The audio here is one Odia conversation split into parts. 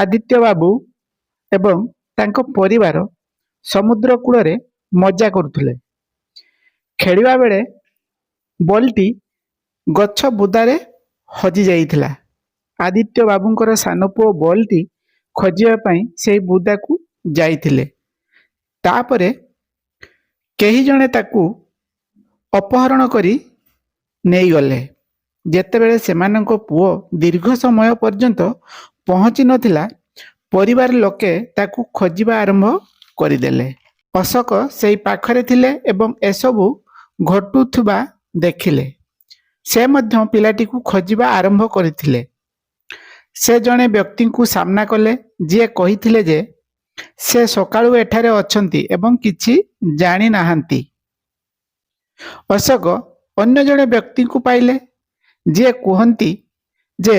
ଆଦିତ୍ୟ ବାବୁ ଏବଂ ତାଙ୍କ ପରିବାର ସମୁଦ୍ର କୂଳରେ ମଜା କରୁଥିଲେ। ଖେଳିବା ବେଳେ ବଲ୍ଟି ଗଛ ବୁଦାରେ ହଜି ଯାଇଥିଲା। ଆଦିତ୍ୟ ବାବୁଙ୍କର ସାନ ପୁଅ ବଲ୍ଟି ଖୋଜିବା ପାଇଁ ସେହି ବୁଦାକୁ ଯାଇଥିଲେ। ତାପରେ କେହି ଜଣେ ତାକୁ ଅପହରଣ କରି ନେଇଗଲେ। ଯେତେବେଳେ ସେମାନଙ୍କ ପୁଅ ଦୀର୍ଘ ସମୟ ପର୍ଯ୍ୟନ୍ତ ପହଞ୍ଚି ନଥିଲା, ପରିବାର ଲୋକେ ତାକୁ ଖୋଜିବା ଆରମ୍ଭ କରିଦେଲେ। ଅଶୋକ ସେଇ ପାଖରେ ଥିଲେ ଏବଂ ଏସବୁ ଘଟୁଥିବା ଦେଖିଲେ। ସେ ମଧ୍ୟ ପିଲାଟିକୁ ଖୋଜିବା ଆରମ୍ଭ କରିଥିଲେ। ସେ ଜଣେ ବ୍ୟକ୍ତିଙ୍କୁ ସାମ୍ନା କଲେ, ଯିଏ କହିଥିଲେ ଯେ ସେ ସକାଳୁ ଏଠାରେ ଅଛନ୍ତି ଏବଂ କିଛି ଜାଣି ନାହାନ୍ତି। ଅଶୋକ ଅନ୍ୟ ଜଣେ ବ୍ୟକ୍ତିଙ୍କୁ ପାଇଲେ, ଯିଏ କୁହନ୍ତି ଯେ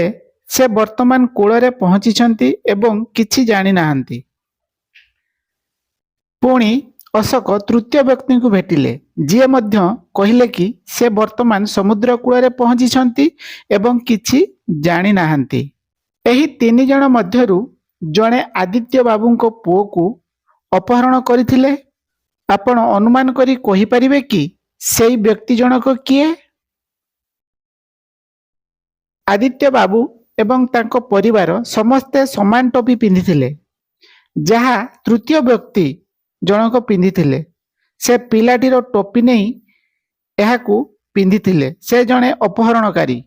ସେ ବର୍ତ୍ତମାନ କୂଳରେ ପହଞ୍ଚିଛନ୍ତି ଏବଂ କିଛି ଜାଣି ନାହାନ୍ତି। ପୁଣି ଅଶୋକ ତୃତୀୟ ବ୍ୟକ୍ତିଙ୍କୁ ଭେଟିଲେ, ଯିଏ ମଧ୍ୟ କହିଲେ କି ସେ ବର୍ତ୍ତମାନ ସମୁଦ୍ର କୂଳରେ ପହଞ୍ଚିଛନ୍ତି ଏବଂ କିଛି ଜାଣି ନାହାନ୍ତି। ଏହି ତିନି ଜଣ ମଧ୍ୟରୁ ଜଣେ ଆଦିତ୍ୟ ବାବୁଙ୍କ ପୁଅକୁ ଅପହରଣ କରିଥିଲେ। ଆପଣ ଅନୁମାନ କରି କହିପାରିବେ କି ସେଇ ବ୍ୟକ୍ତି ଜଣକ କିଏ? ଆଦିତ୍ୟ ବାବୁ ଏବଂ ତାଙ୍କ ପରିବାର ସମସ୍ତେ ସମାନ ଟୋପି ପିନ୍ଧିଥିଲେ, ଯାହା ତୃତୀୟ ବ୍ୟକ୍ତି ଜଣକ ପିନ୍ଧିଥିଲେ। ସେ ପିଲାଟିର ଟୋପି ନେଇ ଏହାକୁ ପିନ୍ଧିଥିଲେ। ସେ ଜଣେ ଅପହରଣକାରୀ।